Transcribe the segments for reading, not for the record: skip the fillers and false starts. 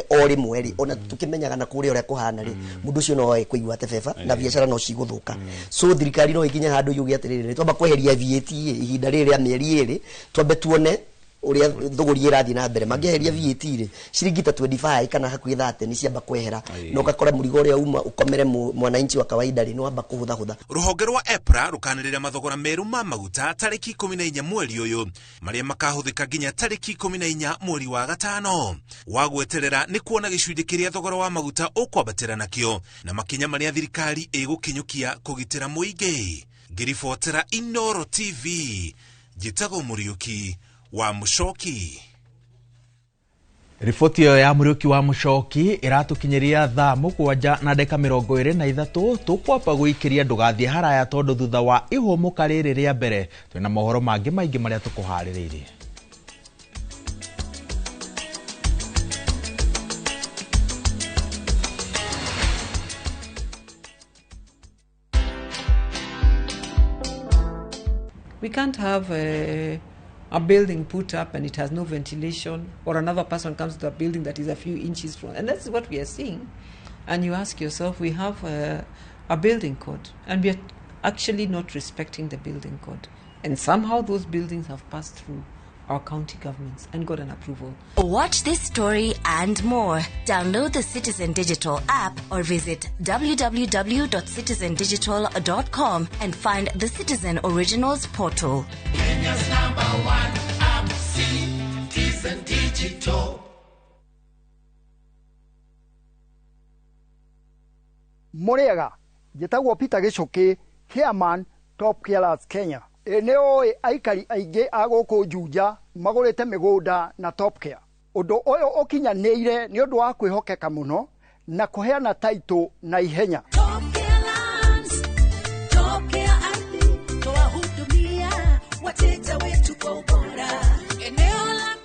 O rĩmwe rĩ, ona tũkĩmenyaga na kũrĩa ũrĩa kũhana rĩ, mũndũ ũcio no oe kũigua atebeba na biacara no cigũthũka. So thirikari no ĩkinye handũ yuge atĩrĩrĩ, twamba kweheria VAT ĩ, ihinda rĩrĩ rĩa mĩeri 2, twambe tuone ũrĩa thũgũri ĩrathiĩ na mbere. Mangĩeheria VAT rĩ, ciringi ta 25 kana hakuhĩ 30 nĩ ciamba kwehera, na ũgakora mũrigo ũrĩa uma ũkomere mwananchi wa kawaida rĩ, nĩ wamba kũhũthahũtha. Rũhonge rwa EPRA rũkanĩrĩra mathogora merũ ma maguta tarĩki 14 mweri ũyũ, marĩa makahũthĩka nginya tarĩki 14 mweri wa gatano. Wa gweterera nĩ kuona gĩcunjĩ kĩrĩa thogora wa maguta ũkwambatĩra nakĩo na makinya marĩa thirikari ĩgũkinyũkia kũgitĩra mũingĩ. Ngĩribotera Inooro TV, njĩtagwo Mũriũki wa Mũcoki. Riboti ĩyo ya Mũriũki wa Mũcoki ĩratũkinyĩria thaa 7 na ndagĩka 23. Tũkwamba gũikĩria, ndũgathiĩ haraya, tondũ thutha wa ihũmũka rĩrĩ rĩa mbere twĩna mohoro mangĩ maingĩ marĩa tũkũharĩrĩirie. We can't have a building put up and it has no ventilation, or another person comes to a building that is a few inches from, and that's what we are seeing. And you ask yourself, we have a building code, and we are actually not respecting the building code. And somehow those buildings have passed through our county governments and got an approval. Watch this story and more. Download the Citizen Digital app or visit www.citizendigital.com and find the Citizen Originals portal. Kenya's number one app, Citizen Digital. Mũrĩega, njĩtagwo Peter Gĩcũkĩ, chairman Top Carers Kenya. Ĩ nĩ ũĩ aikari aingĩ a gũkũ Juja magũrĩte mĩgũnda na Top Care. Ũndũ ũyũ ũkinyanĩire nĩ ũndũ wa kwĩhokeka mũno na kũheana title na ihenya. Top Care Lands, Top Care Ardhi, twahudumia wateja wetu kwa ubora. Eneo la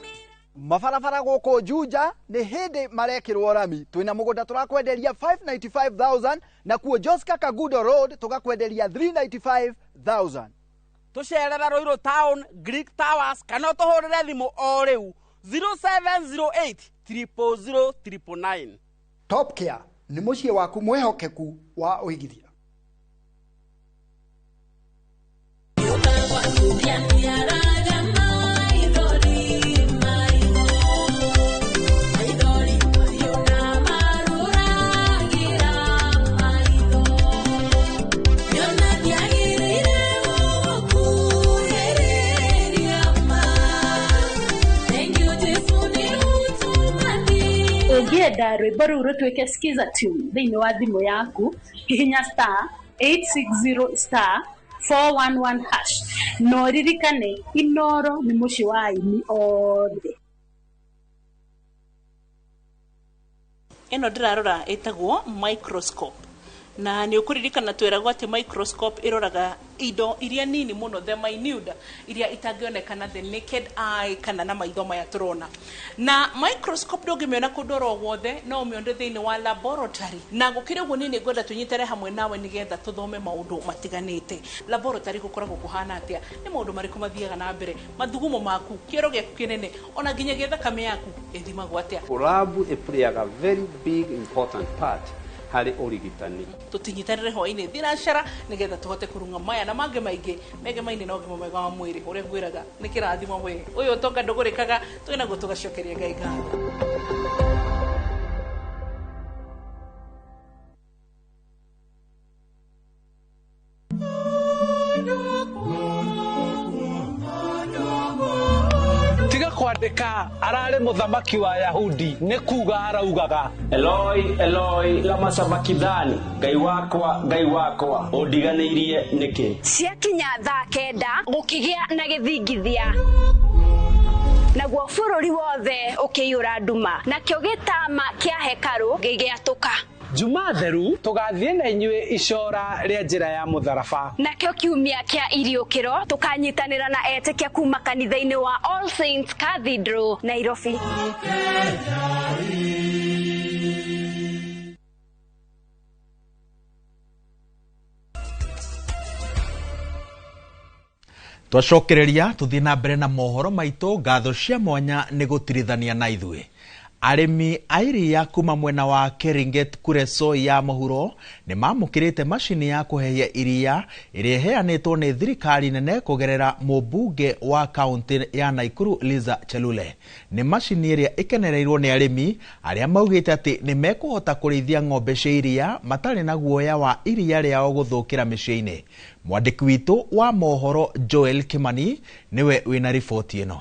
Mabarabara gũkũ Juja nĩ hĩndĩ marekĩrwo rami. Twĩna mũgũnda tũrakwenderia 595,000, nakuo Joska Kagudo Road tũgakwenderia 395,000. Tũcerere Ruiru Town, Greek Towers, kana ũtũhũrĩre thimũ o rĩu 0708 000 999. Top Care nĩ mũciĩ waku mwĩhokeku wa ũigithia. Ũngĩenda rwĩmbo rũu rũtuĩke skiza tune thĩinĩ wa thimũ yaku, hihinya *860*411# na ũririkane, Inooro nĩ mũciĩ wa aini othe. Ĩno ndĩrarora ĩtagwo microscope, na nĩ ũkũririkana twĩragwo atĩ microscope ĩroraga indo iria nini mũno, the minute, iria itangĩoneka na the naked eye kana na maitho maya tũrona. Na microscope ndũngĩmĩona kũndũ oro guothe, no ũmĩone thĩinĩ wa laboratory. Na gũkĩrĩ ũguo, niĩ nĩ ngwenda tũnyitane hamwe nawe nĩgetha tũthome maũndũ matiganĩte. Laboratory gũkoragwo kũhana atĩa? Nĩ maũndũ marĩkũ mathiaga na mbere? Mathugumo maku, kĩoro gĩaku kĩnene, ona nginyagia thakame yaku ĩthimagwo atĩa? Lab ĩplayaga very big important part harĩ ũrigitani. Tũtinyitanĩre hwainĩ thinacara nĩgetha tũhote kũrung'a maya na mangĩ maingĩ megemaine na ũgima mwega wa mwĩrĩ. Ũrĩa ngwĩraga nĩ kĩrathimo we, ũyũ ũtonga ndũgũrĩkaga, twĩ naguo tũgacokeria Ngai ngatho. Tiga kwandĩka ararĩ mũthamaki wa Yahudi, nĩ kuga araugaga. Eloi, Eloi, lama sabakithani, Ngai wakwa, Ngai wakwa, ũndiganĩirie nĩkĩ? Ciakinya thaa 9 gũkĩgĩa na gĩthingithia, naguo bũrũri wothe ũkĩiyũra nduma, nakĩo gĩtama kĩa hekarũ gĩgĩatũka. Juma theru tũgathiĩ na inyuĩ icora rĩa njĩra ya mũtharaba. Nakĩo kiumia kĩa iriũkĩro tũkanyitanĩra na etĩkia kuma kanitha-inĩ wa All Saints Cathedral, Nairobi. Twacokereria tũthiĩ na mbere na mohoro maitũ. Ngatho cia mwanya nĩ gũtirithania na ithuĩ. Arĩmi a iria kuma mwena wa Keringet Kuresoi ya mũhuro nĩ mamũkĩrĩte macini ya kũhehia iria ĩrĩa ĩheanĩtwo nĩ thirikari nene kũgerera mũmbunge wa kaũntĩ ya Naikuru Liza Chelule. Nĩ macini ĩrĩa ĩkenereirwo nĩ arĩmi arĩa maugĩte atĩ nĩ mekũhota kũrĩithia ng'ombe cia iria matarĩ na guoya wa iria rĩao gũthũkĩra mĩciĩ-inĩ. Mwandĩki witũ wa mohoro Joel Kimani nĩwe wĩna riboti ĩno.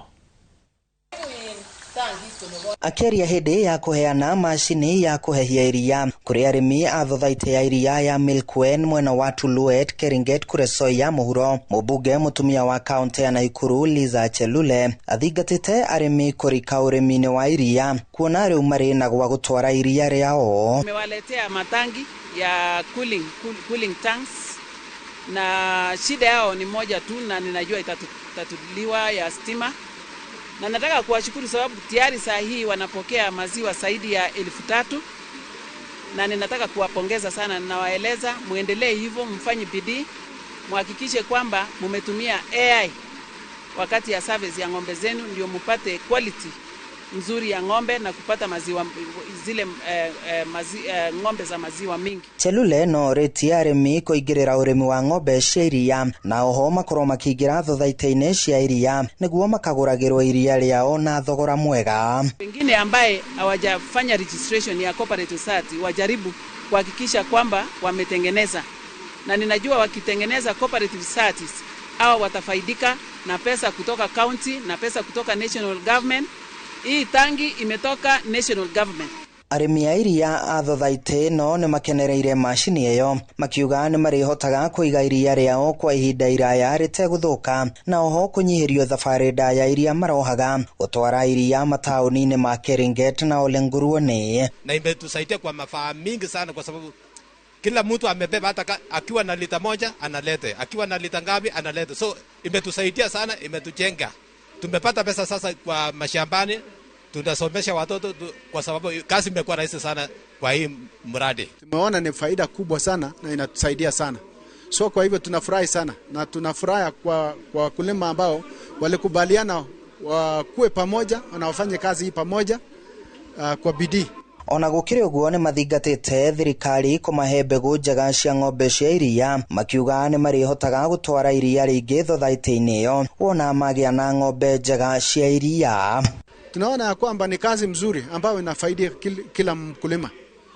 Akĩaria hĩndĩ ya kũheana macini ya kũhehia iria kũrĩ arĩmi a thothaitĩ ya iria ya Milkwen mwena wa Tuluet Keringet Kuresoi ya mũhuro, mũmbunge mũtumia wa kaũntĩ ya Naikuru Liza Chelule athingatĩte arĩmi kũrika ũrĩmi-inĩ wa iria kuona rĩu marĩ na gwa gũtwara iria rĩao. Tumewaletea matangi ya cooling tanks na shida yao ni moja tu, na ninajua itatuliwa ya stima, na nataka kuwashukuru sababu tayari saa hii wanapokea maziwa zaidi ya 3,000 na ninataka kuwapongeza sana. Ninawaeleza muendelee hivyo, mfanye bidii, muhakikishe kwamba mumetumia AI wakati ya service ya ng'ombe zenu, ndio mupate quality nzuri ya ng'ombe na kupata maziwa zile ng'ombe za maziwa mingi. Chelule no rĩtie arĩmi kũingĩrĩra ũrĩmi wa ng'ombe cia iria na oho makorwo makĩingĩra thothaitĩ-inĩ cia iria nĩguo makagũragĩrwo iria rĩao na thogora mwega. Wengine ambaye hawajafanya registration ya cooperative society wajaribu kuhakikisha kwamba wametengeneza, na ninajua wakitengeneza cooperative societies hao watafaidika na pesa kutoka county na pesa kutoka national government. Hii tangi imetoka national government. Arĩmi a iria a thothaitĩ ĩno nĩ makenereire macini ĩyo makiuga nĩ marĩhotaga kũiga iria rĩao kwa ihinda iraya rĩtegũthũka na oho kũnyihĩrio thabarĩ ndaya iria marohaga gũtwara iria mataũni-inĩ ma Keringet na Olenguruone. Na imetusaidia kwa mafaa mingi sana kwa sababu kila mtu amebeba, hata akiwa na lita moja analete, akiwa na lita ngapi analete. So imetusaidia sana, imetujenga. Tumepata pesa sasa kwa mashambani, tunasomesha watoto kwa sababu kazi imekuwa rahisi sana kwa hii mradi. Tumeona ni faida kubwa sana na inatusaidia sana. So kwa hivyo tunafurahi sana na tunafurahi kwa wakulima ambao walikubaliana wakuwe pamoja na wafanye kazi hii pamoja kwa bidii. Ona gũkĩrĩ ũguo nĩ mathingatĩte thirikari kũmahe mbegũ njega cia ng'ombe cia iria makiuga nĩ marĩhotaga gũtwara iria rĩingĩ thothaitĩ-inĩ ĩyo wona magĩa na ng'ombe njega cia iria. Tunaona ya kwamba ni kazi mzuri ambayo inafaidia kila mkulima,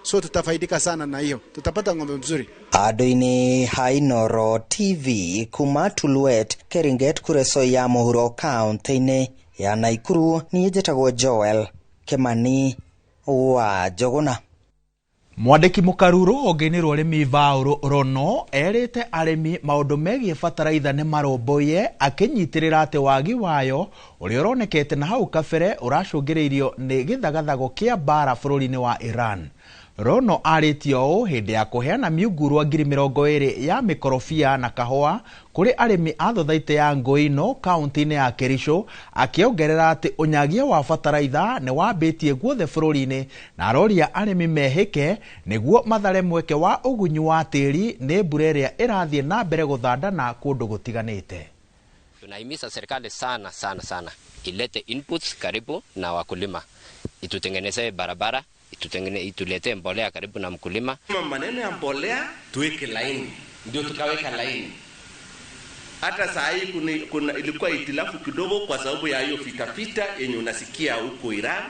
so tutafaidika sana na hiyo, tutapata ng'ombe mzuri. Handũ-inĩ ha Inooro TV kuma Tuluet Keringet Kuresoi ya mũhuro kaũntĩ-inĩ ya Naikuru, niĩ njĩtagwo Joel Kimani wa Njũgũna. Mwandĩki mũkaru rũhonge-inĩ rwa ũrĩmi Vaũrũ Rono erĩte arĩmi maũndũ megiĩ bataraitha nĩ marũmbũiye akĩnyitĩrĩra atĩ wagi wayo ũrĩa ũronekete na hau kabere ũracũngĩrĩirio nĩ gĩthagathago kĩa mbara bũrũri-inĩ wa Iran. Rono arĩtie ũũ hĩndĩ ya kũheana mĩungurwa 20,000 ya mĩkorobia na kahũa kũrĩ arĩmi a thothaitĩ ya Ngũino kaũntĩ-inĩ ya Kericho, akĩongerera atĩ ũnyagia wa bataraitha nĩ wambĩtie guothe bũrũri-inĩ na aroria arĩmi mehĩke nĩguo mathare mweke wa ũgunyu wa tĩri nĩ mbura ĩrĩa ĩrathiĩ na mbere gũthandana kũndũ gũtiganĩte. Tunahimiza serikali sana sana sana ilete inputs karibu na wakulima, itutengenezee barabara, ituletee mbolea karibu na mkulima. Maneno ya mbolea tuweke laini, ndio tukaweka laini. Hata saa hii kuna ilikuwa itilafu kidogo kwa sababu ya hiyo fita yenye unasikia huko Iran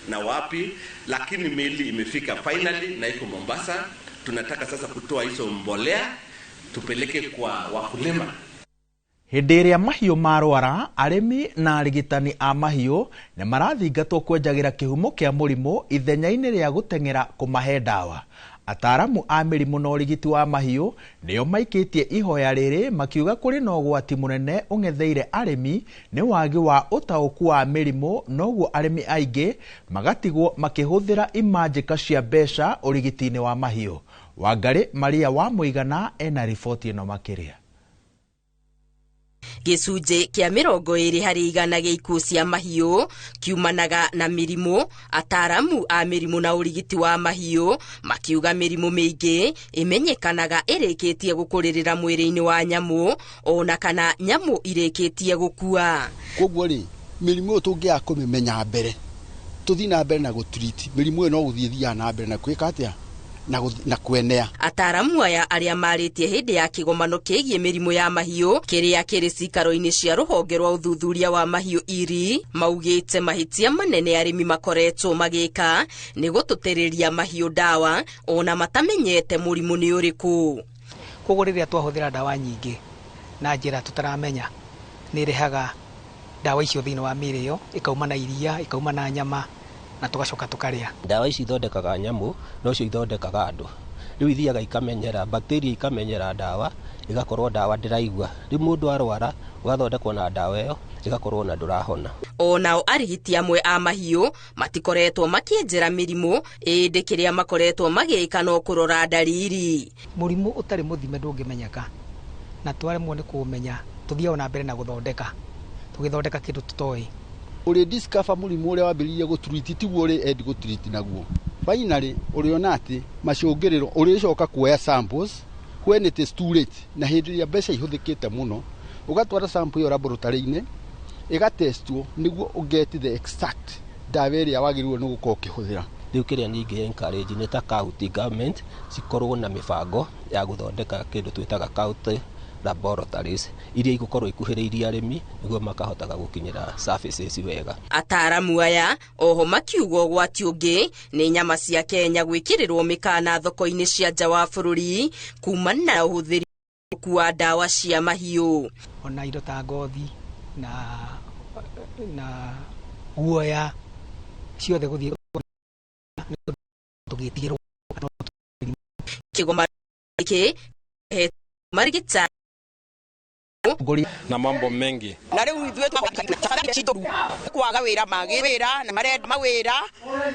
na wapi, lakini meli imefika finally na iko Mombasa. Tunataka sasa kutoa hizo mbolea tupeleke kwa wakulima. Hĩndĩ ĩrĩa mahiũ marwara, arĩmi na arigitani a mahiũ nĩ marathingatwo kwenjagĩra kĩhumo kĩa mũrimũ ithenya-inĩ rĩa gũteng'era kũmahe ndawa. Ataaramu a mĩrimũ na ũrigiti wa mahiũ nĩo maikĩtie ihoya rĩrĩ makiuga kũrĩ na ũgwati mũnene ũng'etheire arĩmi nĩ wagi wa ũtaũku wa mĩrimũ, noguo arĩmi aingĩ magatigwo makĩhũthĩra imanjĩka cia mbeca ũrigiti-inĩ wa mahiũ. Wangarĩ Maria wa Mũigana ena riboti ĩno makĩria. Gĩcunjĩ kĩa 20% gĩa ikuũ cia mahiũ kiumanaga na mĩrimũ. Ataaramu a mĩrimũ na ũrigiti wa mahiũ makiuga mĩrimũ mĩingĩ ĩmenyekanaga ĩrĩkĩtie gũkũrĩrĩra mwĩrĩ-inĩ wa nyamũ ona kana nyamũ irĩkĩtie gũkua. Koguo rĩ, mĩrimũ ĩyo tũngĩaga kũmĩmenya mbere Tũthiĩ na mbere na gũtreat mĩrimũ ĩyo, no gũthiĩ thiaga na mbere na kwĩka atĩa na kwenea. Ataramu aya arĩa marĩtie hĩndĩ ya kĩgomano kĩgiĩ mĩrimũ ya mahiũ kĩrĩa kĩrĩ cikaro-inĩ cia rũhonge rwa ũthuthuria wa mahiũ IRI maugĩte mahĩtia manene arĩmi makoretwo magĩka nĩ gũtũtĩrĩria mahiũ ndawa ona matamenyete mũrimũ nĩ ũrĩkũ. Koguo rĩrĩa twahũthĩra ndawa nyingĩ na njĩra tũtaramenya, nĩ ĩrehaga ndawa icio thĩinĩ wa mĩĩrĩ ĩyo, ĩkauma na iria, ĩkauma na nyama, na tũgacoka tũkarĩa. Ndawa ici ithondekaga nyamũ, nocio ithondekaga andũ. Rĩu ithiaga ikamenyera, bacteria ikamenyera ndawa, ĩgakorwo ndawa ndĩraigua. Rĩu mũndũ arwara, ũgathondekwo na ndawa ĩyo, ĩgakorwo na ndũrahona. Onao arigiti amwe a mahiũ matikoretwo makĩenjera mĩrimũ, ĩndĩ kĩrĩa makoretwo magĩka no kũrora ndariri. Mũrimũ ũtarĩ mũthime ndũngĩmenyeka, na twaremwo nĩ kũũmenya tũthiaga na mbere na gũthondeka, tũgĩthondeka kĩndũ tũtoĩ. Ũrĩ discover mũrimũ ũrĩa wambĩrĩirie gũtreat tiguo ũrĩ end gũtreat naguo. Finally ũrĩona atĩ macũngĩrĩro ũrĩcoka kuoya samples when it is too late, na hĩndĩ ĩrĩa mbeca ihũthĩkĩte mũno, ũgatwara sample ĩyo laboratory-inĩ ĩgatestwo nĩguo ũget the exact ndawa ĩrĩa wagĩrĩirwo nĩ gũkorwo ũkĩhũthĩra. Rĩu kĩrĩa ningĩ encourage nĩ ta county government cikorwo na mĩbango ya gũthondeka kĩndũ twĩtaga county laboratories iria igũkorwo ikuhĩrĩirie arĩmi nĩguo makahotaga gũkinyĩra services wega. Ataramu aya oho makiuga ũgwati ũngĩ nĩ nyama cia Kenya gwĩkĩrĩrwo mĩkana thoko-inĩ cia nja wa bũrũri kumana na ũhũthĩri wa ndawa cia mahiũ. Ona indo ta ngothi na guoya ciothe gũthiĩ tũgĩtigĩrwo. Kĩgomano gĩkĩ marigita na mambo mengi. Na rĩu ithuĩ kwaga wĩra mage wĩra na marenda mawĩra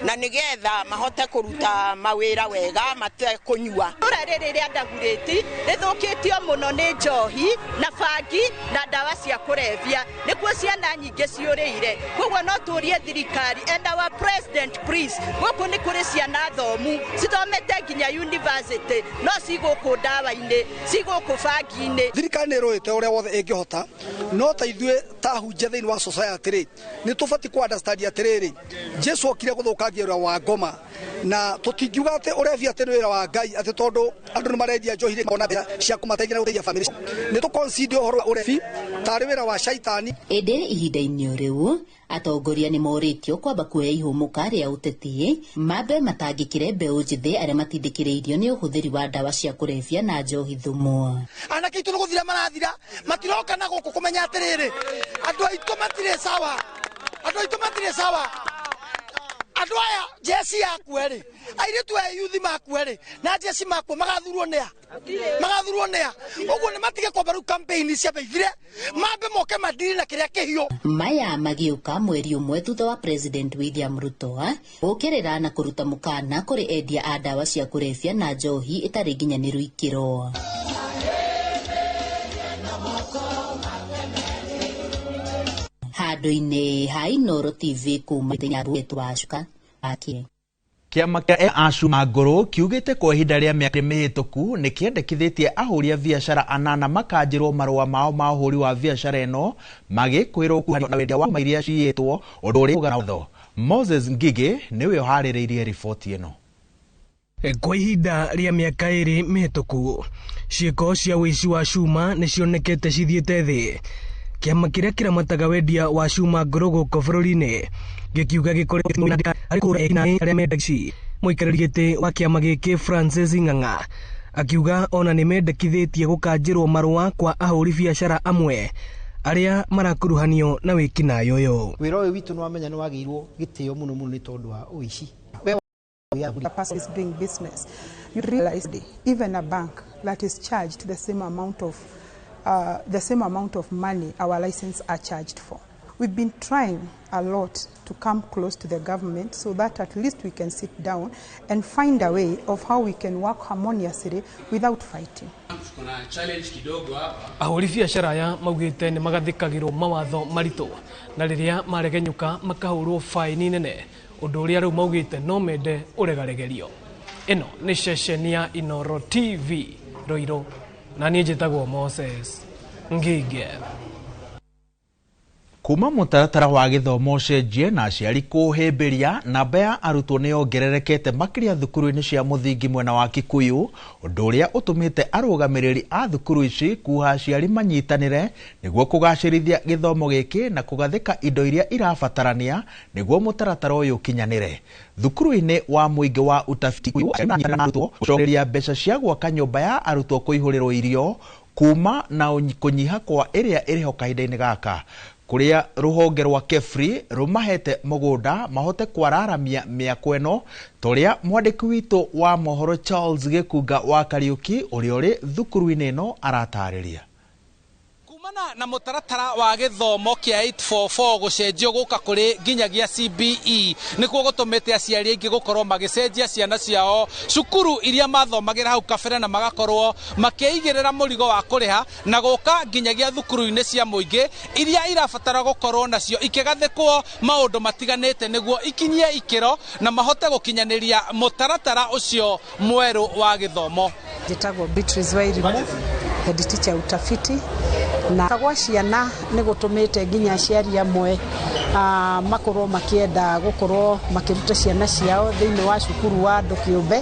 na nĩgetha mahote kũruta mawĩra wega matekũnyua. Itũra rĩrĩ rĩa Ndagurĩti rĩthũkĩtio mũno nĩ njohi na bangi na ndawa cia kũrebia, nĩkuo ciana nyingĩ ciũrĩire. Koguo no tũrie thirikari and our president please, gũkũ nĩ kũrĩ ciana thomu cithomete nginya university no cigũkũ ndawa-inĩ, cigũkũ bangi-inĩ. Thirikari nĩ ĩrũĩte ũrĩa wothe ĩngĩhota, no ta ithuĩ ta hunjia thĩinĩ wa society rĩ, nĩ tũbatiĩ kũ understand atĩrĩrĩ, Jesu okire gũthũkangia wĩra wa ngoma, na tũtingiuga atĩ ũrebia atĩ nĩ wĩra wa Ngai atĩ tondũ andũ nĩ marendia njohi rĩ, makona mbeca cia kũmateithia na gũteithia famĩlĩ. Nĩ tũ concede ũhoro wa ũrebi tarĩ wĩra wa caitani. Ĩndĩ ihinda-inĩ o rĩu atongoria nĩ morĩtio kwamba kuoya ihũmũka rĩa ũteti mambe matangĩkĩre mbeũ njĩthĩ arĩa matindĩkĩrĩirio nĩ ũhũthĩri wa ndawa cia kũrebia na njohi thumu. Anake aitũ nĩ gũthira marathira, matiroka na gũkũ kũmenya atĩrĩrĩ, andũ aitũ matirĩ sawa, andũ aitũ matirĩ sawa. Andũ aya jeci yakue rĩ, airĩtu aya yuthi makue rĩ, na jeci makue magathurwo nĩ a? Magathurwo nĩ a? Ũguo nĩ matige kwamba rĩu campaign cia baithire, mambe moke mandiri na kĩrĩa kĩhiũ. Maya magĩũka mweri ũmwe thutha wa President William Ruto gũkĩrĩra na kũruta mũkana kũrĩ endia a ndawa cia kũrebia na njohi ĩtarĩ nginyanĩru ikĩro. Handũ-inĩ ha Inooro TV kuma Wacuka ake. Kĩama kĩa Acuma Ngũrũ kiugĩte kwa ihinda rĩa mĩaka mĩhĩtũku nĩ kĩendekithĩtie ahũri a biacara anana makanjĩrwo marũa mao ma ũhũri wa biacara ĩno magĩkwĩrwo kuhanio na wendia wa ma iria ciiyĩtwo ũndũ ũrĩa ugaga watho. Moses Ngigĩ nĩwe ũharĩrĩirie riboti ĩno. Kwa ihinda rĩa mĩaka 2 mĩhĩtũku ciĩko cia ũici wa cuma nĩ cionekete cithiĩte thĩ. Kĩama kĩrĩa kĩramataga wendia wa cuma ngũrũ gũkũ bũrũri-inĩ gĩkiuga gĩkoretwo harĩ kũhũra ekinaĩ arĩa mendagia ici. Mũikarĩri gĩtĩ wa kĩama gĩkĩ Francis Ng'ang'a akiuga ona nĩ mendekithĩtie gũkanjĩrwo marũa kwa ahũri biacara amwe arĩa marakuruhanio na wĩkinaĩ ũyũ. Wĩra ũyũ witũ nĩ wamenya nĩ wagĩirwo gĩtĩo mũno mũno nĩ tondũ wa ũici. A person is doing business, you realize even a bank that is charged the same amount of money our license are charged for. We've been trying a lot to come close to the government so that at least we can sit down and find a way of how we can work harmoniously without fighting. Ahũri biacara aya maugĩte nĩ magathĩkagĩrwo mawatho maritũ na rĩrĩa maregenyũka makahũrwo faini nene, ũndũ ũrĩa rĩu maugĩte no mende ũregaregerio. Ĩno nĩ ceceni ya Inooro TV Ruiru, na niĩ njĩtagwo Moses Ngige. Kuma mũtaratara wa gĩthomo ũcenjie na aciari kũhĩmbĩria, namba ya arutwo nĩ yongererekete makĩria thukuru-inĩ cia mũthingi mwena wa Kikuyu, ũndũ ũrĩa ũtũmĩte arũgamĩrĩri a thukuru ici kuha aciari manyitanĩre nĩguo kũgacĩrithia gĩthomo gĩkĩ na kũgathĩka indo iria irabatarania nĩguo mũtaratara ũyũ ũkinyanĩre. Thukuru-inĩ wa mũingĩ wa Utafiti Kikuyu, aciari maranyitanĩra na arutwo gũcokereria mbeca cia gwaka nyũmba ya arutwo kũihũrĩrwo irio kuma na kũnyiha kwa ĩrĩa ĩrĩho kahinda-inĩ gaka, kũrĩa rũhonge rwa KEFRI rũmahete mũgũnda mahote kwararamia mĩako ĩno ta ũrĩa mwandĩki witũ wa mohoro Charles Gĩkunga wa Kariũki ũrĩa ũrĩ thukuru-inĩ ĩno aratarĩria. Kumana na mũtaratara wa gĩthomo kĩa 844 gũcenjio gũka kũrĩ nginyagia CBE nĩkuo gũtũmĩte aciari aingĩ gũkorwo magĩcenjia ciana ciao cukuru iria mathomagĩra hau kabere na magakorwo makĩigĩrĩra mũrigo wa kũrĩha na gũka nginyagia thukuru-inĩ cia mũingĩ iria irabatara gũkorwo nacio ikĩgathĩkwo maũndũ matiganĩte nĩguo ikinyie ikĩro na mahote gũkinyanĩria mũtaratara ũcio mwerũ wa gĩthomo. Njĩtagwo Beatrice Wairimu, head teacher Utafiti, na gwa ciana nĩ gũtũmĩte nginya aciari amwe makorwo makĩenda gũkorwo makĩruta ciana ciao thĩinĩ wa cukuru wa andũ kĩũmbe,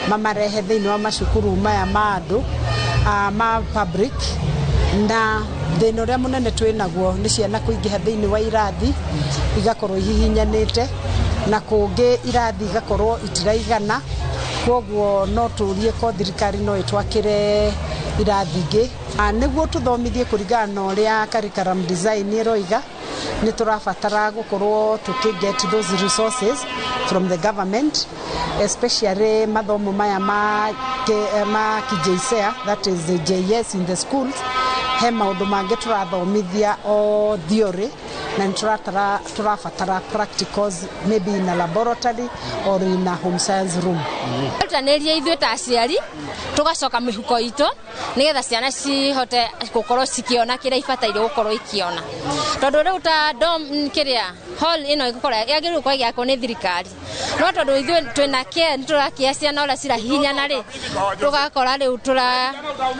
mamarehe thĩinĩ wa macukuru maya ma andũ ma public. Na thĩna ũrĩa mũnene twĩ naguo nĩ ciana kũingĩha thĩinĩ wa irathi igakorwo ihihinyanĩte, na kũngĩ irathi igakorwo itiraigana, koguo no tũrie ko thirikari no ĩtwakĩre irathi ingĩ nĩguo tũthomithie kũringana na ũrĩa curriculum design ĩroiga. Nĩ tũrabatara gũkorwo tũkĩ get those resources from the government, especially mathomo maya ma KJSEA, that is the JS in the schools. He maũndũ mangĩ tũrathomithia o theory, na nĩ tũrabatara practicals, maybe in a laboratory or in a home science room. Rutanĩria ithuĩ ta aciari tũgacoka mĩhuko itũ nĩgetha ciana cihote gũkorwo cikĩona kĩrĩa ibataire gũkorwo ikĩona, tondũ rĩu ta dom kĩrĩa hall ĩno ĩgũkorwo yagĩrĩirwo gũkorwo ĩgĩakwo nĩ thirikari, no tondũ ithuĩ twĩna care nĩ tũrakĩa ciana ũrĩa cirahihinyana rĩ, tũgakora rĩu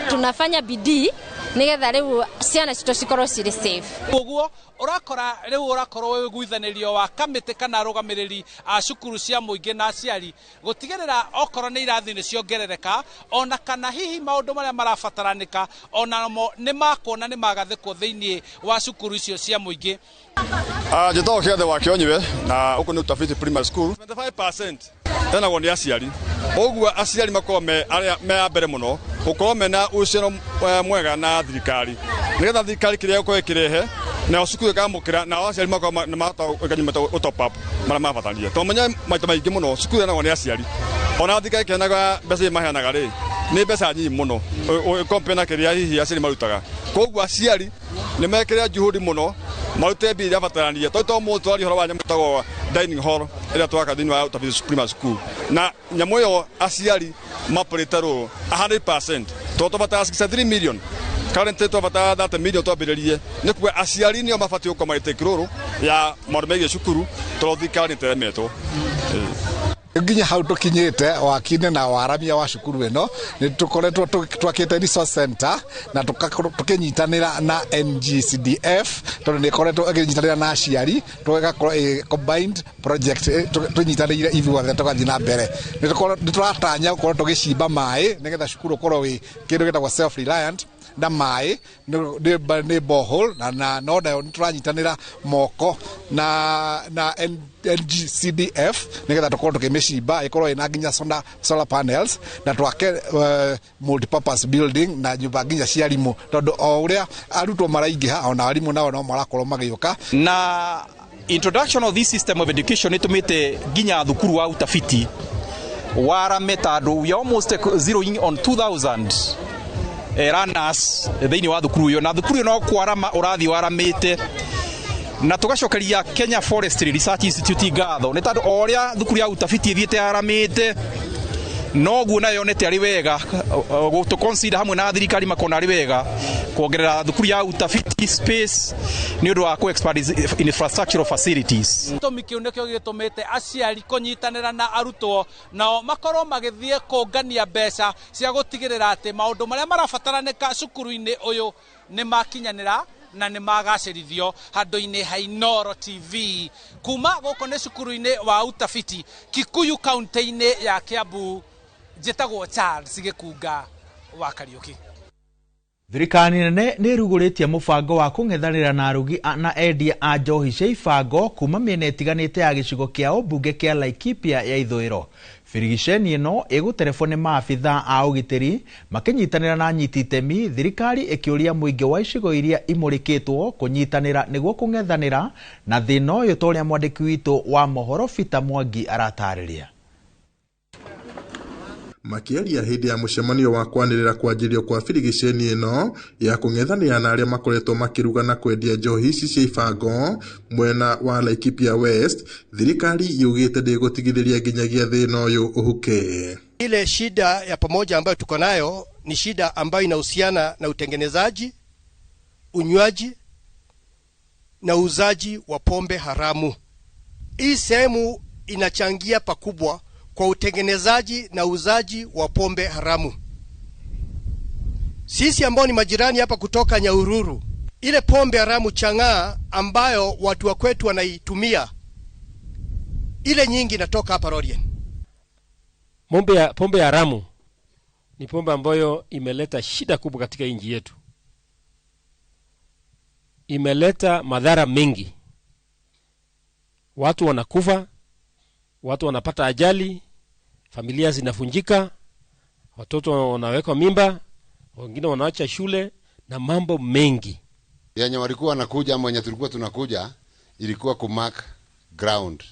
tunafanya bidii nĩgetha rĩu ciana citũ cikorwo cirĩ safe. Ũguo ũrakora rĩu ũrakorwo wĩiguithanĩrio wa kamĩtĩ kana arũgamĩrĩri a cukuru cia mũingĩ na aciari gũtigĩrĩra okorwo nĩ irathi nĩ ciongerereka, ona kana hihi maũndũ marĩa marabataranĩka onamo nĩ makwo na nĩ magathĩkwo thĩinĩ wa cukuru icio cia mũingĩ. Njĩtagwo Kĩathe wa Kĩonyue na gũkũ nĩ Utafiti Primary School. 25% heanagwo nĩ aciari, ũguo aciari makorwo me arĩa me a mbere mũno gũkorwo mena uhusiano mwega na thirikari, nĩgetha thirikari kĩrĩa ĩgũkorwo ĩkĩrehe nayo cukuru ĩkamũkĩra, nao aciari makorwo nĩ mahota gũ top up marĩa mabatarire, tondũ menye maita maingĩ mũno cukuru ĩheanagwo nĩ aciari, ona thirikari ĩkĩheanaga mbeca iria maheanaga rĩ nĩ mbeca nyinyi mũno compare na kĩrĩa hihi aciari marutaga. Koguo aciari nĩ mekĩrĩra juhudi mũno marute mbia iria batarania, tondũ to mũndũ twaria ũhoro wa nyamũ ĩtagwo dining hall ĩrĩa twaka thĩinĩ wa Utafiti Primary School, na nyamũ ĩyo aciari mapũrĩte rũrũ 100%, tondũ twabatara 63 million, currently twabatara 30 million twambĩrĩrie. Nĩ kuga aciari nĩo mabatiĩ gũkorwo magĩtake role ya maũndũ megiĩ cukuru, tondũ thirikari nĩ ĩteremetwo. Nginya hau tũkinyĩte waki-inĩ na waramia wa cukuru ĩno, nĩ tũkoretwo twakĩte resource center na tũkĩnyitanĩra na NGCDF, tondũ nĩ ĩkoretwo ĩkĩnyitanĩra na aciari, tũgakorwo ĩ combined project, tũnyitanĩire ithuothe tũgathiĩ na mbere. Nĩ tũratanya gũkorwo tũgĩcimba maĩ nĩgetha cukuru ũkorwo wĩ kĩndũ gĩtagwo self reliant na maĩ nĩ borehole, na no nayo nĩ tũranyitanĩra moko na NGCDF nĩgetha tũkorwo tũkĩmĩcimba ĩkorwo ĩna nginya solar panels, na twake multipurpose building na nyũmba nginya cia arimũ, tondũ o ũrĩa arutwo maraingĩha ona arimũ nao no marakorwo magĩũka. Na introduction of this system of education ĩtũmĩte nginya thukuru wa Utafiti warame, tondũ we are almost zeroing on 2000 learners thĩinĩ wa thukuru ĩyo, na thukuru ĩyo no kwarama ũrathiĩ waramĩte. Na tũgacokeria Kenya Forestry Research Institute ngatho nĩ tondũ o ũrĩa thukuru ya Utafiti ĩthiĩte yaramĩte, noguo nayo yonete arĩ wega gũtũ consider hamwe na thirikari, makona arĩ wega kuongerera thukuru ya Utafiti space nĩ ũndũ wa kũ expand infrastructural facilities. Gĩtũmi kĩu nĩkĩo gĩtũmĩte aciari kũnyitanĩra na arutwo nao makorwo magĩthiĩ kũngania mbeca cia gũtigĩrĩra atĩ maũndũ marĩa marabataranĩka cukuru-inĩ ũyũ nĩ makinyanĩra. Na nĩ magacĩrithio handũ-inĩ ha Inooro TV. Kuma gũkũ nĩ cukuru-inĩ wa Utafiti, Kikuyu, kaunti-inĩ ya Kiambu, njĩtagwo Charles Gĩkunga wa Kariũki. Thirikari nene nĩ ĩrugũrĩtie mũbango wa kũng'ethanĩra na arugi na endia a njohi cia ibango kuma mĩena ĩtiganĩte ya gĩcigo kĩa ũmbunge kĩa Laikipia ya ithũĩro. Birigiceni ĩno ĩgũterebwo nĩ maabithaa a ũgitĩri makĩnyitanĩra na anyiti itemi, thirikari ĩkĩũria mũingĩ wa icigo iria imũrĩkĩtwo kũnyitanĩra nĩguo kũng'ethanĩra na thĩna ũyũ, ta ũrĩa mwandĩki witũ wa mohoro Peter Mwangi aratarĩria. Makĩaria hĩndĩ ya mũcemanio wa kwanĩrĩra kwanjĩrĩrio kwa birigiceni ĩno ya kũng'ethanĩra na arĩa makoretwo makĩruga na kwendia njohi ici cia ibango mwena wa Laikipia West, thirikari yugĩte ndĩgũtigithĩria nginyagia thĩna ũyũ ũhuke. Ile shida ya pamoja ambayo tuko nayo ni shida ambayo inahusiana na utengenezaji, unywaji na uuzaji wa pombe haramu. Hii sehemu inachangia pakubwa kwa utengenezaji na uuzaji wa pombe haramu. Sisi ambao ni majirani hapa kutoka Nyahururu, ile pombe haramu chang'aa ambayo watu wa kwetu wanaitumia, ile nyingi inatoka hapa Lorien. Pombe haramu ni pombe ambayo imeleta shida kubwa katika nchi yetu, imeleta madhara mengi, watu wanakufa, watu wanapata ajali, familia zinavunjika, watoto wanawekwa mimba, wengine wanaacha shule na mambo mengi. Yenye walikuwa wanakuja ama wenye tulikuwa tunakuja ilikuwa kumark ground.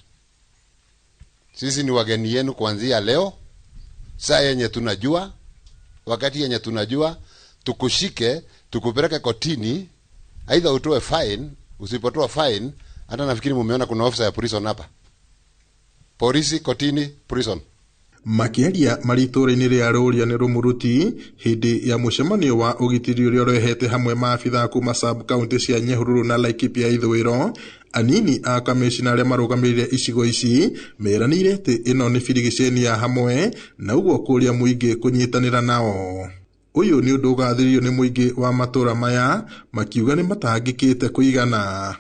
Sisi ni wageni yenu kuanzia leo, saa yenye tunajua, wakati yenye tunajua, tukushike, tukupeleke kotini, aidha utoe fine. Usipotoa fine, hata nafikiri mumeona kuna ofisa ya prison hapa. Polisi, kotini, prison. Makĩaria marĩ itũũra-inĩ rĩa Rũria nĩ Rũmũruti hĩndĩ ya mũcemanio wa ũgitĩri ũrĩa ũrehete hamwe maabithaa kuma sub county cia Nyahururu na Laikipia ithũĩro, anini a kamĩcina arĩa marũgamĩrĩire icigo ici meranĩire atĩ ĩno nĩ birigiceni ya hamwe na ũguo kũria mũingĩ kũnyitanĩra nao. Ũyũ nĩ ũndũ ũgathĩrĩirio nĩ mũingĩ wa matũũra maya makiuga nĩ matangĩkĩte kũigana.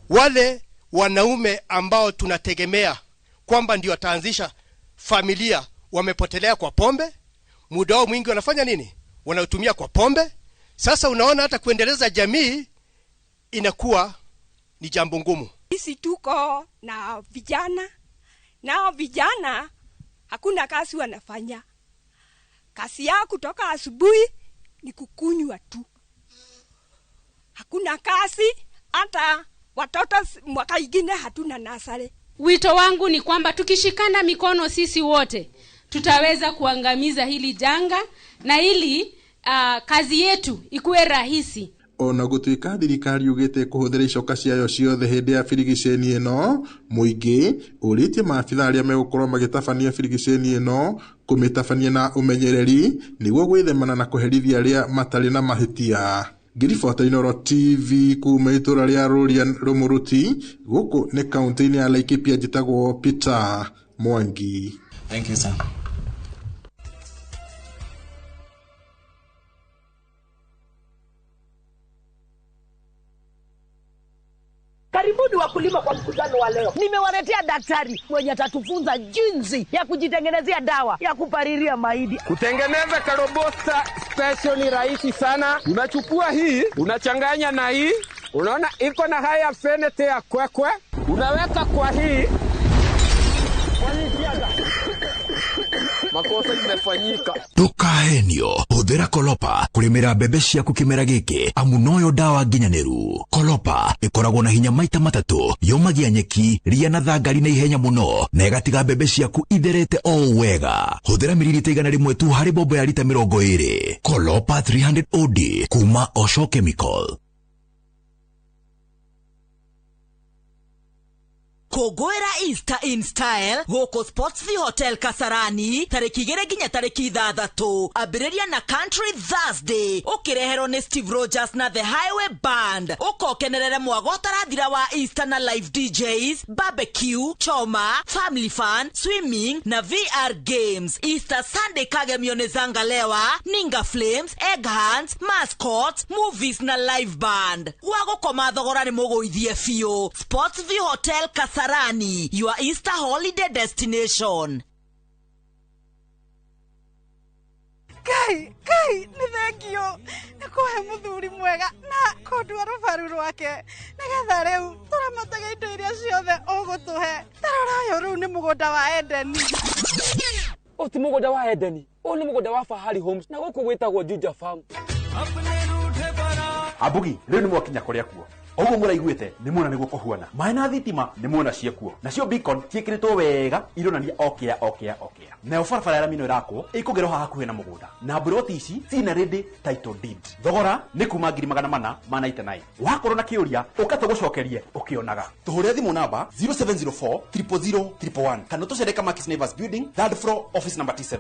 Wale wanaume ambao tunategemea kwamba ndio wataanzisha familia wamepotelea kwa pombe. Muda wao mwingi wanafanya nini? Wanautumia kwa pombe. Sasa unaona hata kuendeleza jamii inakuwa ni jambo ngumu. Sisi tuko na vijana, nao vijana hakuna kazi wanafanya. Kazi yao kutoka asubuhi ni kukunywa tu. Hakuna kazi, hata watoto mwaka ingine hatuna nasari. Wito wangu ni kwamba tukishikana mikono sisi wote tutaweza kuangamiza hili janga na ili kazi yetu ikuwe rahisi. Ona gũtuĩka thirikari yugĩte kũhũthĩra icoka ciayo ciothe hĩndĩ ya birigiceni ĩno, mũingĩ ũrĩtie maabithaa arĩa megũkorwo magĩtabania birigiceni ĩno kũmĩtabania na ũmenyereri nĩguo gwĩthemana na kũherithia arĩa matarĩ na mahĩtia. Ngĩribota Inooro TV kuma itũũra rĩa Rũria Rũmũruti, gũkũ nĩ kaũntĩ-inĩ ya Laikipia, njĩtagwo Peter Mwangi. Thank you, sir. Karibuni wakulima kwa mkutano wa leo. Nimewaletea daktari mwenye atatufunza jinsi ya kujitengenezea dawa ya kupalilia mahindi. Kutengeneza karobosta special ni rahisi sana. Unachukua hii, unachanganya na hii. Unaona iko na haya fenete ya kwekwe. Unaweka kwa hii. Makosa imefanyika. Ndukahenio, huthira Kolopa kurimira mbembe ciaku kimera giki, amu noyo dawa nginyaniru. Kolopa ikoragwo na hinya maita matatu, yomagia nyeki, ria na thangari na ihenya muno, na igatiga mbembe ciaku itherete o wega. Huthira mililita 100 tu hari bombo ya lita 20. Kolopa 300 OD kuma Osho Chemical. Kũngũĩra Easter in style gũkũ Sportsview Hotel Kasarani tarĩki 2 nginya tarĩki 6. Ambĩrĩria na Country Thursday ũkĩreherwo nĩ Steve Rogers na The Highway Band. Ũkokenerere mwago ũtarathira wa Easter na live DJs, barbecue, choma, family fun, swimming na VR games. Easter Sunday kagemio nĩ Zangalewa, Ninga Flames, Egg Hands, Mascots, movies na live band. Gwa gũkoma thogora nĩ mũgũithie biũ. Sportsview Hotel Kasarani, your Easter holiday destination. Ngai, Ngai, nĩ thengio nĩ kũhe mũthuri mwega na kũndua rũbaru rwake nĩgetha rĩu tũramatage indo iria ciothe ũgũtũhe. Tarora ũyũ rĩu nĩ mũgũnda wa Edeni. Ũyũ ti mũgũnda wa Edeni, ũyũ nĩ mũgũnda wa Fahari Homes na gũkũ gwĩtagwo Juja Farm. Ambugi rĩu nĩ mwakinya kũrĩa kuo oguo mũraiguĩte nĩ muona nĩguo kũhuana maĩ na thitima nĩ muona ciĩkuo nacio beacon ciĩkĩrĩtwo wega ironania o kĩa o kĩa o kĩa nayo barabara ya rami ĩno ĩrakwo ĩkũgerwo haha hakuhĩ na mũgũnda na mburoti ici ciina ready title deed thogora nĩ kuma 499,000 wakorwo na kĩũria ũka tũgũcokerie ũkĩonaga tũhũre thimũ namba 0704 000 111 kana tũcere Kamakis Neighbors Building third floor office number T7.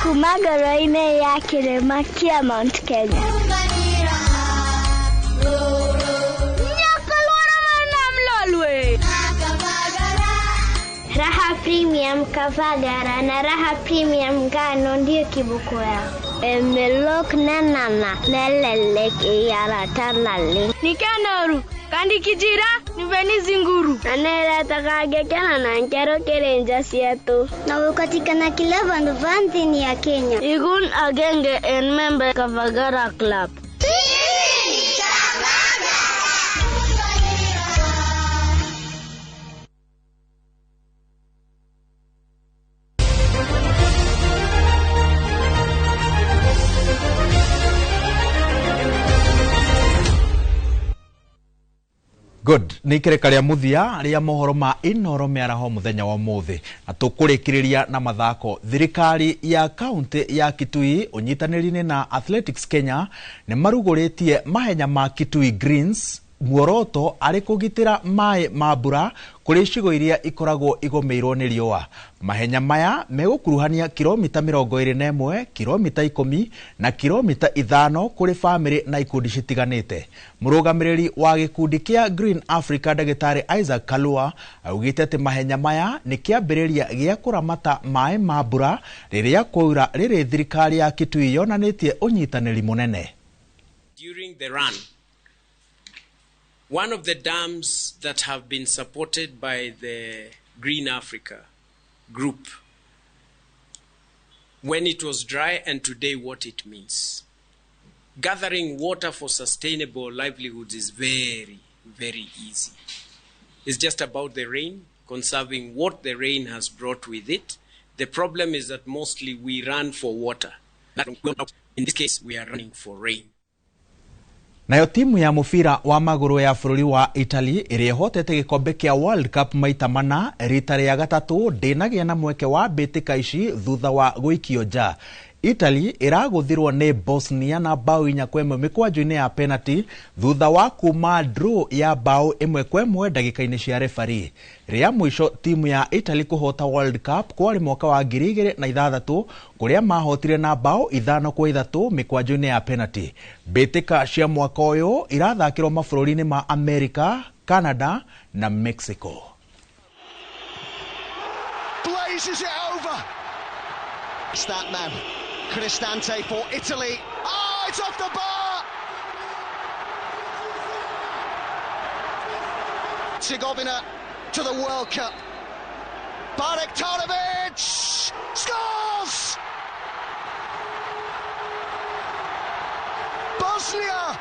Kuma ngoro-inĩ ya kĩrĩma kĩa Mount Kenya. Raha Premium Kavagara na Raha Premium Ngano ndiyo kiboko yao. Emelok nanana nelelek iyaratalale. Nikanoru kandikijira niveni Aneretakagekena na nkero kirenja sietu. Na ukatikana kila vandu va nthini ya Kenya. Igun agenge en member Kavagara Club. Good. Nĩ ikereka rĩa mũthia rĩa mohoro ma Inooro mĩaraho mũthenya wa ũmũthĩ na tũkũrĩkĩrĩria na mathako. Thirikari ya kaunti ya Kitui ũnyitanĩri-inĩ na Athletics Kenya nĩ marugũrĩtie mahenya ma Kitui Greens muoroto arĩ kũgitĩra maĩ ma mbura kũrĩ icigo iria ikoragwo igũmĩirwo nĩ riũa. Mahenya maya megũkuruhania kilomita 21, kilomita 10 na kilomita 5 kũrĩ bamĩrĩ na ikundi citiganĩte. Mũrũgamĩrĩri wa gĩkundi kĩa Green Africa ndagĩtarĩ Isaac Kalua augĩte atĩ mahenya maya nĩ kĩambĩrĩria gĩa kũramata maĩ ma mbura rĩrĩa kwaura rĩrĩ thirikari ya Kitui yonanĩtie ũnyitanĩri mũnene. During the run, one of the dams that have been supported by the Green Africa group, when it was dry and today what it means. Gathering water for sustainable livelihoods is very, very easy. It's just about the rain, conserving what the rain has brought with it. The problem is that mostly we run for water. In this case, we are running for rain. Nayo timu ya mũbira wa magũrũ ya bũrũri wa Italy ĩrĩa ĩhotete gĩkombe kĩa World Cup maita mana rita rĩa gatatũ ndĩnagĩa na mweke wa mbĩtĩka ici thutha wa gũikio nja. Italy ĩragũthirwo nĩ Bosnia na bao 4-1 mĩkwanjo-inĩ ya penalty thutha wa kuma draw ya bao 1-1 ndagĩka-inĩ cia referee. Rĩa mũico timu ya Italy kũhota World Cup kwarĩ mwaka wa 2006 kũrĩa mahotire na bao 5-3 mĩkwanjo-inĩ ya penalty. Mbĩtĩka cia mwaka ũyũ irathakĩrwo mabũrũri-inĩ ma America, Canada na Mexico. Blazes it over. It's that man. Cristante for Italy. Oh, it's off the bar! Herzegovina to the World Cup. Bajraktarevic scores! Bosnia!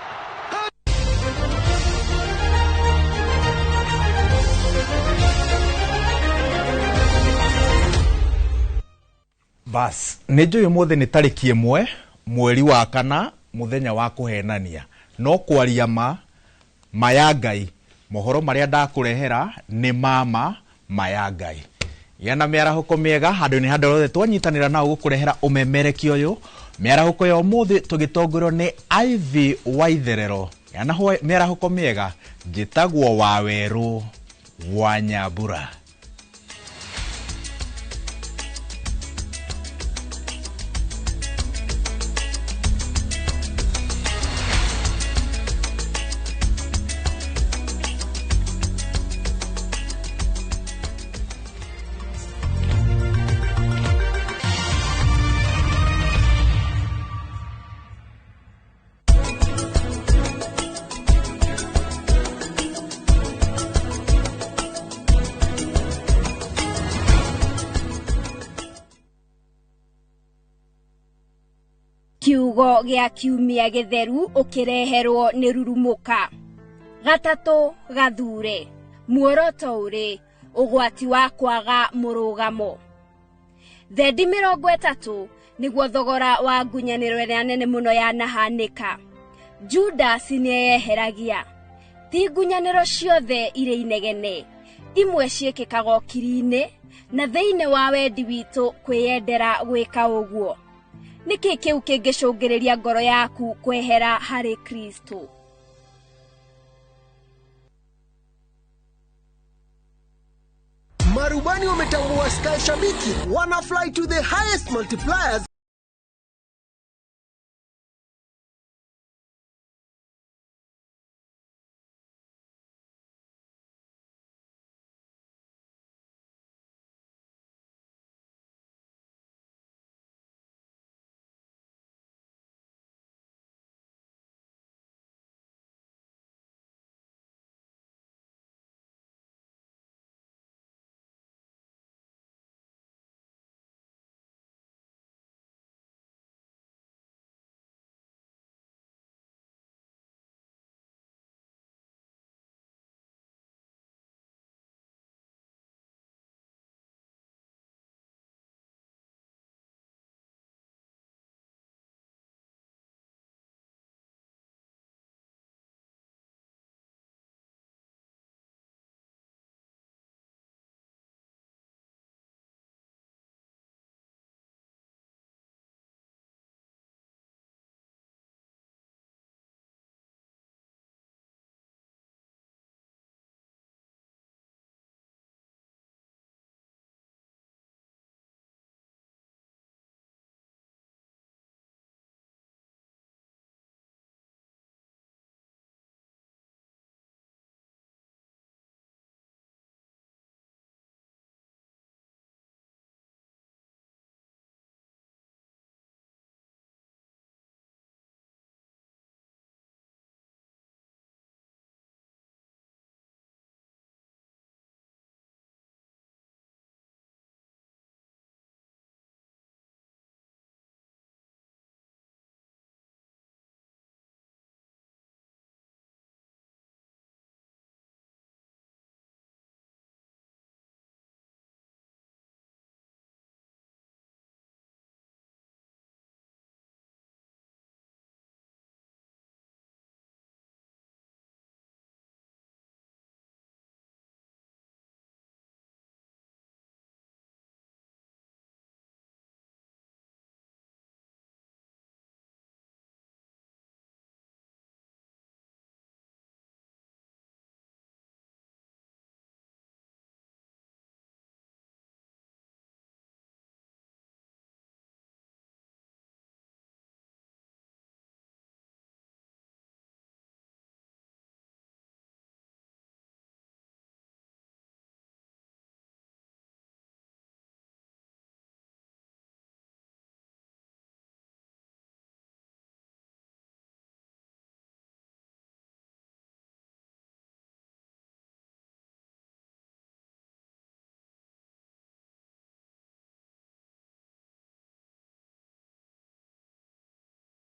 Bas, nĩ njũĩ ũmũthĩ nĩ tarĩki 1 mweri wa 4 mũthenya wa kũhenania no kwaria ma ya Ngai mohoro marĩa ndakũrehera nĩ mama Ma ya Ngai. Gĩa na mĩarahũko mĩega handũ-inĩ handũ hothe twanyitanĩra nao gũkũrehera ũmemereki ũyũ. Mĩarahũko ya ũmũthĩ tũgĩtongorio nĩ Ivy Waitherero. Gĩa na mĩarahũko mĩega, njĩtagwo Wawerũ wa Nyambura. Kiugo gĩa kiumia gĩtheru ũkĩreherwo nĩ rurumũka. Gatatũ gathure muoroto ũrĩ ũgwati wa kwaga mũrũgamo. Thendi 30 nĩguo thogora wa ngunyanĩro ĩrĩa nene mũno yanahanĩka. Judas nĩeyeheragia. Ti ngunyanĩro ciothe irĩ inegene, imwe ciĩkĩkaga ũkiri-inĩ na thĩinĩ wa wendi witũ kwĩyendera gwĩka ũguo. Nĩkĩ kĩu kĩngĩcũngĩrĩria ngoro yaku kwehera harĩ Kristo? Marubani wametambua Sky Shabiki wana fly to the highest multipliers.